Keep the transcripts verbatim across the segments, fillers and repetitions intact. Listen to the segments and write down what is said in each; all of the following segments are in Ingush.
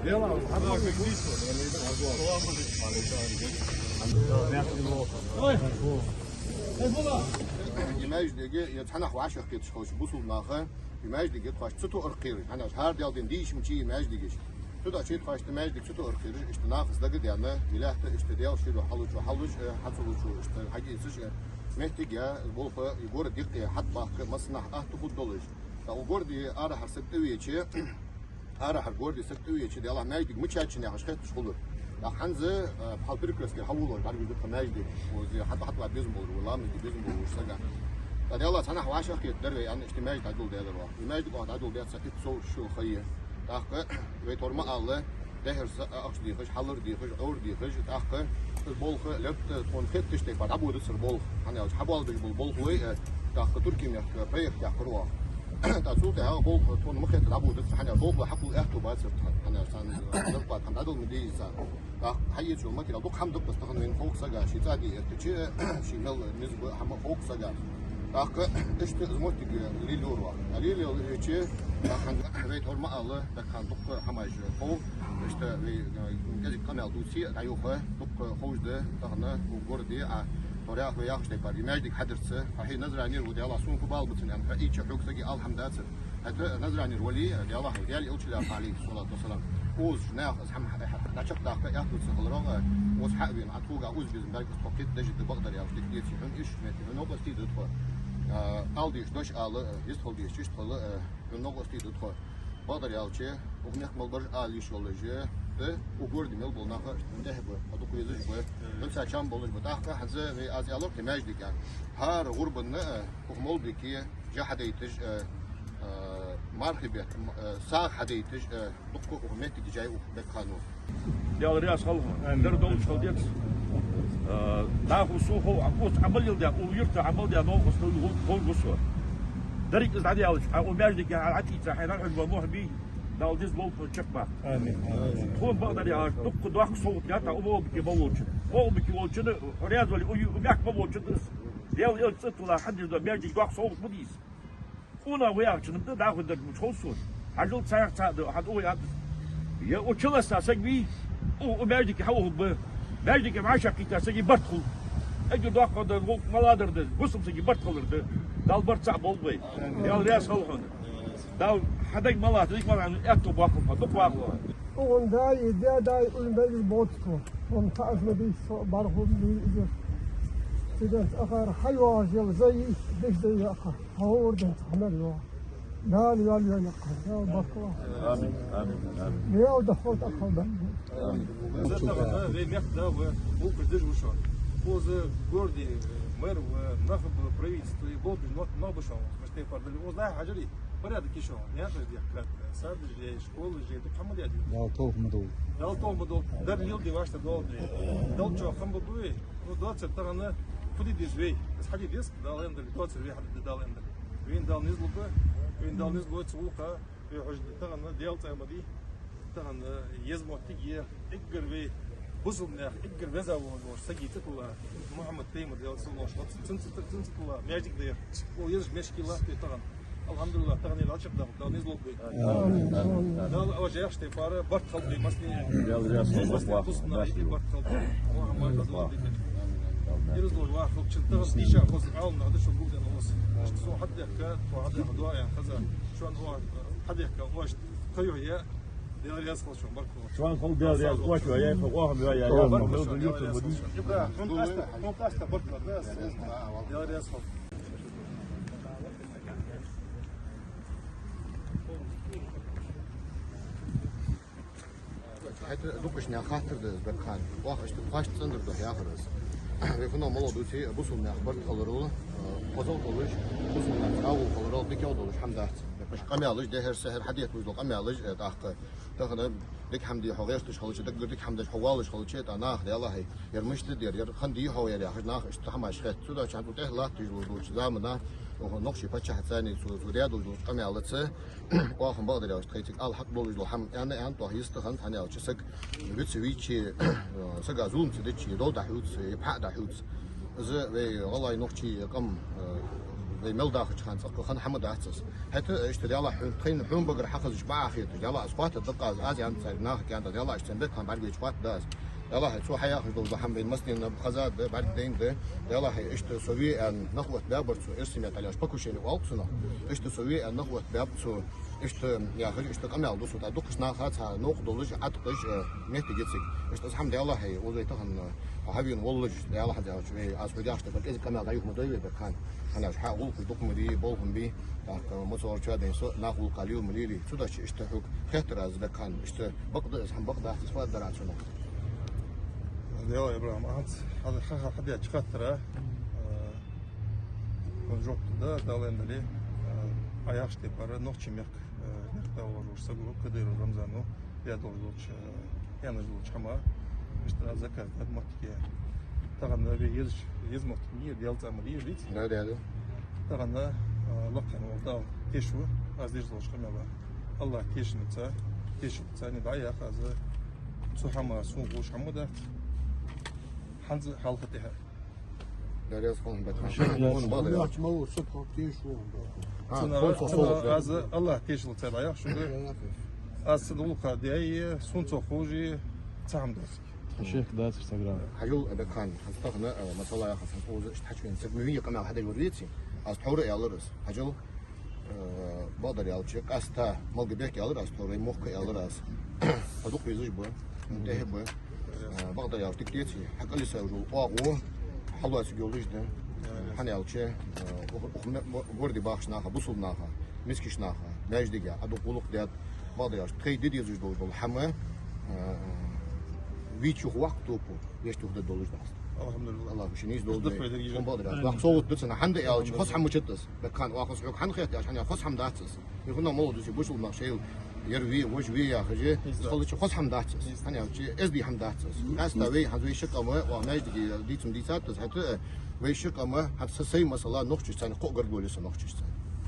Из маьждиг, из цхьаннахьа вӀашагӀкхеташ хилча бусалба наха, из маьждиг тхоашта ца тоъаргбар, хӀана аьлча хӀара Даьла дина дийша ма йий из маьждиг. Цудухьа тхоашта маьждиг ца тоъаргбар, иштта нахаца дагадена, из лаьтта иштта Даьла шира хьалучу хьалуш, э, хьацалучу иштта хьагийцаш, э, моттиг я, болх, из город юкъе хьатӀабахка массанахьа атта хургдолаш. ТӀаккха укх городе арахьара саг тӀавеча, арахьара городе саг тӀавеча, Даьлахьа, маьждиг мичад шун яхаш хетташ хулар. ТӀаккха хӀанз, э, пхьал Перекрёстке хьаволавеннав, бӀаргагуш да тха маьждиг. Укхаза хьатӀа-хьатӀавала безам болаш ва, ламазде безам болаш ва сага. ТӀаккха Даьлахьа, цхьаннахьа вӀашагӀкхеташ дар вай, аьнна, иштта маьждиг дӀадоладаьдар оаха. Из маьждиг оаха дӀадоладаьд са итт сов шу ха я. ТӀаккха вай тхьовра ма аллара, дехьара са ахча дехаш, хьалар дехаш, Ӏовра дехаш, тӀаккха из болх лерттӀа тхона хеттача тайпара дӀабодацар болх. ХӀана аьлча хьабоалабеш бола болхлой, э, тӀаккха Турке мехка проект яьккхар оаха. ТӀаккха цул тӀехьагӀа болх тхона ма хетта дӀабодацар, хӀана аьлча болхлой хьакхувла аьттув бацар тха, хӀана аьлча царна, э, зарплата хӀама дӀадала ма дезий царна. ТӀаккха хьаэца йола материал дукха хӀама да-кх, тахан вайна ховх сага, ший цӀа де эртача, ший мел низ ба хӀама ховх сага. ТӀаккха иштта из моттиг лелайора оаха. А лелаелча, тахан вай тхьовра ма аллара, дагахьа дукха хӀамаш хов, иштта вай, э, кӀезига къамаьл дувце а дӀаюха, дукха ховш да тахан укх городе, а, тхьовра яхаш, вай яхача тайпара, из маьждиг хьадарца, хьо хье Назранера ва, Даьлахьа, сона фу бала ба цунна, аьнна, хьо ийча хьога сага ала хӀама дацар. ХӀаьта Назранера вале а, Даьлахьа, Даьла Элча лаьрхӀа, Ӏалайхи ссалату вассалам, укхаза наха из хӀама дӀачакхдаккха аьттув ца хиларах, укхаза хьа а вена, Ӏа тхога укхаза безам баьлча, тхо кхетаде дезаш да, бакъдар аьлча, дика деций хьона, иштта моттиг хьона новкъостий да тхо. А, ала дезаш дош ала, э, йистхила дезаш йистхила, э, хьона новкъостий да тхо. Бакъдар аьлча, укх мехка мел бараш ала йиш йолаш я, э, укх городе мел бола нах а хьона тӀехьа ба, хьо дукха везаш ба, хьоца чам болаш ба. ТӀаккха хӀанз вай, аз аьлар-кх маьждиг аьнна. ХӀара гӀурбанна, э, укх молла дика жа хьадайташ, э, э, мархий бетта, м-, э, сагӀа хьадайташ, э, дукха укх моттиге жай укх бекхано. Даьла раьза хилва хьона. Амин. Дар долча хила деза. Э, нахо сона хов, а, укхаза Ӏамал леладаь, укх юрта Ӏамал даь новкъост хилар хов, хов гу со. Деррига из дӀадаьлча, а, укх маьждиге хьа дӀатӀаийца, хьайна хьожа ва мохь бий, Дала деза болх хьона чакхбаккха. Амин. Тхона, бакъдар аьлча, дукха доккха совгӀат даьд хьа укх молла дика болчоа. Молла дика волчоа, раьза вале, укх, укх мехка болчоа, Даьла Элча цӀи тилла хьадеш дола маьждиг доккха совгӀат ма дий из. Къонах ва яхачун да, дӀахо дар мича хов сона. Хьажал, цхьаькха цхьа да, хьа тӀа ой атта. Е укх чулоацаш саг вий, укх, укх маьждиге хьаухаргба. Маьждиге вӀашагӀкхийтта сага барт хул. Эггара доккхагӀа да, гӀулакх малагӀа дар да, бусалба сага барт хилар да. Дала барт цхьа болба вай. Даьла раьза хилва хьона. Дала хьа дег мел латта, дика мел латта аьттув боаккхалба хьона, дукха вахалва. Укхун даи, даь даи уллув бегаш боцу тхо. Хьона хьаъаза ма дий со, бархӀ хӀума дий иза. Цигара ахара хьайоагӀаш йола зай, деш дай яха. Хьо вор дан цхьа мел йоагӀа. Дала йоал йола кхар, Дала баркалла. Амин, амин, амин. Мел даххал тӀакхал дан. Амин. Из тахан вай мехка да ва, укхаза деш ва шо. Укхаза городе мэр ва, нах ба, правительство, и болх беш нах ба шо. Мишта тайпара дале, укхаза нах хьажарий, порядок я шо. Наькъаш дехкад, садаш я, школаш я, дукха хӀама даьд. Дала товфикъ ма долда. Дала товфикъ ма долда. Дар леладе вӀаштӀехьа долда вай. Дала чӀоагӀа хам ба буй. Ну, доацар тахан фу де деза вай? Из хьаде деза, Дала аьнна дале, доацар вай хьаде деза, Дала аьнна дале. Вайна Дала низ лургба, вайна Дала низ лой цу гӀулакха, вай хьожаргда тахан Даьла цӀа ма дий, тахан еза моттиг я, эггара вай бусалба наьха, эггара веза вола сага цӀи тилла, Мухьаммад-пайхамара, Даьла салам-моаршал хилда цунна, цун цӀи, цун цӀи тилла маьждиг да ер. О, езаш мешки латт вай тахан. АлхьамдулиллахӀ, тахан ер дӀачакхдаккха Дала низ лургба вай. Амин. Дала вай яхача тайпара барт хилба вай массане. Даьла раьза хилва, барт хилба. Ираз луш вахалчун тахан дийша хоза Ӏалам нах да шо гулден ос. Иштта со хьадехка, тхо хьадехка дуӀа ян хаза. Шоана хьадехка ос кхайо я. Даьла раьза хилва шоана, баркалла. Шоана хила Даьла раьза, оаш вай яй, хо, оаха вай яй. Даьла раьза хилва. Ибра, хьона къаста, хьона къаста баркалла. Даьла раьза хилва. ХӀаьта дукхача наьха хаттар да из бекхам. Оаха иштта кхоачаш цӀендар духьа яхар из. Вай фуннагӀа мел дувце, бусалба наьха барт хиларал, э, хозал долаш, бусалба наьха цхьоагӀо хиларал дикагӀа долаш хӀама дац. Уж къамаьлаш, дехьара-сехьара хьадетташ дола къамаьлаш, э, тӀаккха тахан дика хӀама де хьо гӀерташ хилча, даггара дика хӀама деш хьо воалаш хилча, тӀаккха наха, Даьлахьа, ер мишта да ер, ер хӀана дий хьогӀ ер яхаш, наха иштта хӀамаш хет. Цудухьа хӀанз тӀехьа латташ долча замана, укх нохчий паччахьаца цо, цо даь долаш долча къамаьлаца, оаха-м, бакъдар аьлча, тхоцига ала хьакъ долаш дола хӀама аьнна, аьнна, тӀаккха йист хиннад, хӀана аьлча саг вица вийча, сага зулам ца дича, дов дӀахьувца, пхьа дӀахьувца. Из вай гӀалгӀай, нохчий къам, э, Вай мел дахача хана цӀаккха хана хӀама дац из. ХӀаьта иштта, Даьлахьа, хьона тхайна, хьона багара хьахезача бӀаьхеташ, Даьлахьа, аз хоаттаргда-кх аз, аз яьннар царга, наха кӀаьнках, Даьлахьа, иштта цхьан бекхам бӀаргавайча хоаттаргда аз. Даьлахьа, цо хьаяхаш дола хӀама вайна массанена хезад, бӀаргадайнад. Даьлахьа, иштта со ве аьнна нах оттабаьбар цо, эрсий меттала аьлча, покушение оал-кх цунах. Иштта со ве аьнна нах оттабаьб цо. Иштта яхаш, иштта къамаьл ду цо, тӀаккха дукхача наха цхьа новкъа долаш, Ӏаткъаш, э, моттиг я цига. Иштта из хӀама, Даьлахьа, укхаза вай тахан, э, хьавена волалуж, Даьлахьа, Даьлахьа, вай, аз хьога яхаш да, кӀезига къамаьл дӀа-юха ма дой вай, бекхан. ХӀана аьлча хьа гӀулакхаш дукха ма дий, болх ма бий, тӀаккха, э, мацаллар чу а дайна со, наха гӀулакха лела ма лелий. Цудухьа иштта хьога хеттар аз, бекхан, иштта бакъда из хӀама, бакъдац из, фу аргдар Ӏа цунах? Даьла, ИбрахӀим, ахьанца хьа-, хьа-, хьа-, хьадаьча хаттара, э, жоп да, Дала аьнна дале, э, Ӏа яхача тайпара нохчий мехка, э, мехка дӀаволалуш саго, Кадыров Рамзано, яь долаш долча, э, яь долаш долча хӀама, иштта заказ даьд моттиге. Тахан вай езача, еза моттиг мийя, Даьла цӀа ма дий из, деций? Да, да, да. Тахан, э, лакхе вола Дала теш ва, аз деш долча къамаьла. АллахӀ тешанза, тешалца ни дӀаяха аз, цу хӀаман сона ховш хӀама дац. ХӀанз а, хьалха а, тӀехьа а. Дарьяс хон бат. Ма вон бала я. Ма вон субхо теш вон бала. А, цунара, хон со цунара со. Аз АллахӀ тешалца дӀаяхар шуга. Аз цун гӀулакха даьй, сона цох ховш цхьа хӀама дац. Шех дац саграм. Хьажал, бекхан, хӀанз тахан, э, масала яхар, хӀанз укхаза иштта хьачувена саг ма вий, къамаьл хьадеш вар, веций? Аз тхьовра аьлар из. Хьажал, э, бакъдар аьлча, къаьстта Малгобек аьлар аз, тхьовра мохк аьлар аз. Хьо дукха везаш ба, тӀехьа ба. Э, бакъдар аьлча, дика деций, хьа кӀалбиса йолаш йола оагӀув хьалоацаргйолаш да. ХӀана аьлча, э, укх, укх ме-, мо-, городе бахача наха, бусалба наха, мискача наха, маьждиге, Ӏа дукха гӀулакх даьд, бакъдар аьлча, тхоай де дезаш дола хӀама, э, вийча юха ваккха топу, вешта юха де долаш дац. АлхьамдулиллахӀ. АллахӀа ший нийса долда. Укх бакъдар аьлча, вахка совгӀат да цунна, хӀана аьлча, хоза хӀама ма дац из. Бекхан, оаха из хьога хӀана хет аьлча, хӀана аьлча, хоза хӀама дац из. Юха мо молодость, бусалба нах шоайла, ер ве, вож ве яхаш, из хозача хоза хӀама дац из. ХӀана аьлча, эздий хӀама дац из. Къаьстта вай, хӀанз вай ши къам, оаха маьждиге дийца ма дийцад из, хӀаьта вай ши къам, хӀанз са сай масала, нохчашца цхьана кхоъ гаргало я са нохчашца.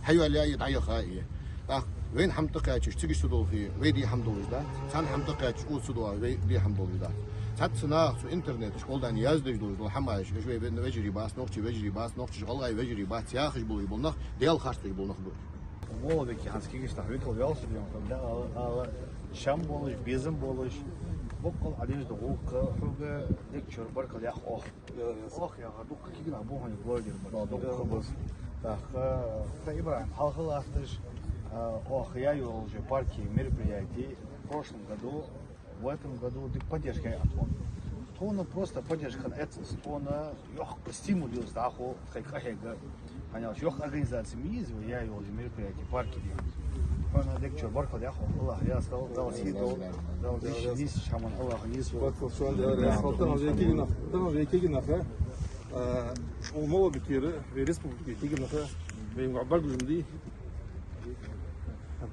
Хьайоалаяьй, дӀаяхай. ТӀаккха вайна хӀама тӀакхаьчача, цига из чудолхе, вай де хӀама долаш дац. Царна хӀама тӀакхаьчача, укхаза чудоагӀе, вай де хӀама долаш дац. Цхьацца наха цу интернета школдан яздеш долаш дола хӀамаш, уж вай ве-, вежарий бац, нохчий вежарий бац, нохчий гӀалгӀай вежарий бац яхаш болаш бола нах, Даьла харцдеш бола нах ба. Молодеке хӀанз кегийча наха векал ваьлча, да, ала, ала, чам болаш, безам болаш, боккъал Ӏа деш дола гӀулакх хьога дегчура баркал йоах оаха. Оаха яхар дукха кегий нах ба хьона городе бар. Да, дукха ба. ТӀаккха, тха, ИбрахӀим, хьалха латташ, а, оаха яь йолча парке мероприяти в прошлом году, в этом году дика поддержка яь тхона. Тхона просто поддержка хинна эцалца, тхона йоккха стимул йолаш дӀахо тхоай къахьега. ХӀана аьлча йоккха организаци ма йий из, вай яь йолча мероприяти парке де. Хьона дегчура баркал йоах, АллахӀа раьза хилва, Дала сий долда, Дала дийша нийсача хӀаман АллахӀа нийсволва. Баркал шоана, Даьла раьза хилва. Тахан вай кегий нах, тахан вай кегий нах, а, укх Малгобекера, вай республикера кегий нах, вайна гӀо бӀаргагуш ма дий.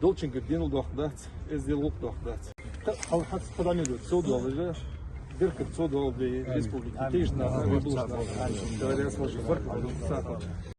Долчунгара денал доккха дац, эздел гӀулакх доккха дац. Хьал хьац хадаме ду, цо долаш, беркат цо долда вай республике, тешаш наха, вай булаш наха. Дала раьза хилва шоана, баркал.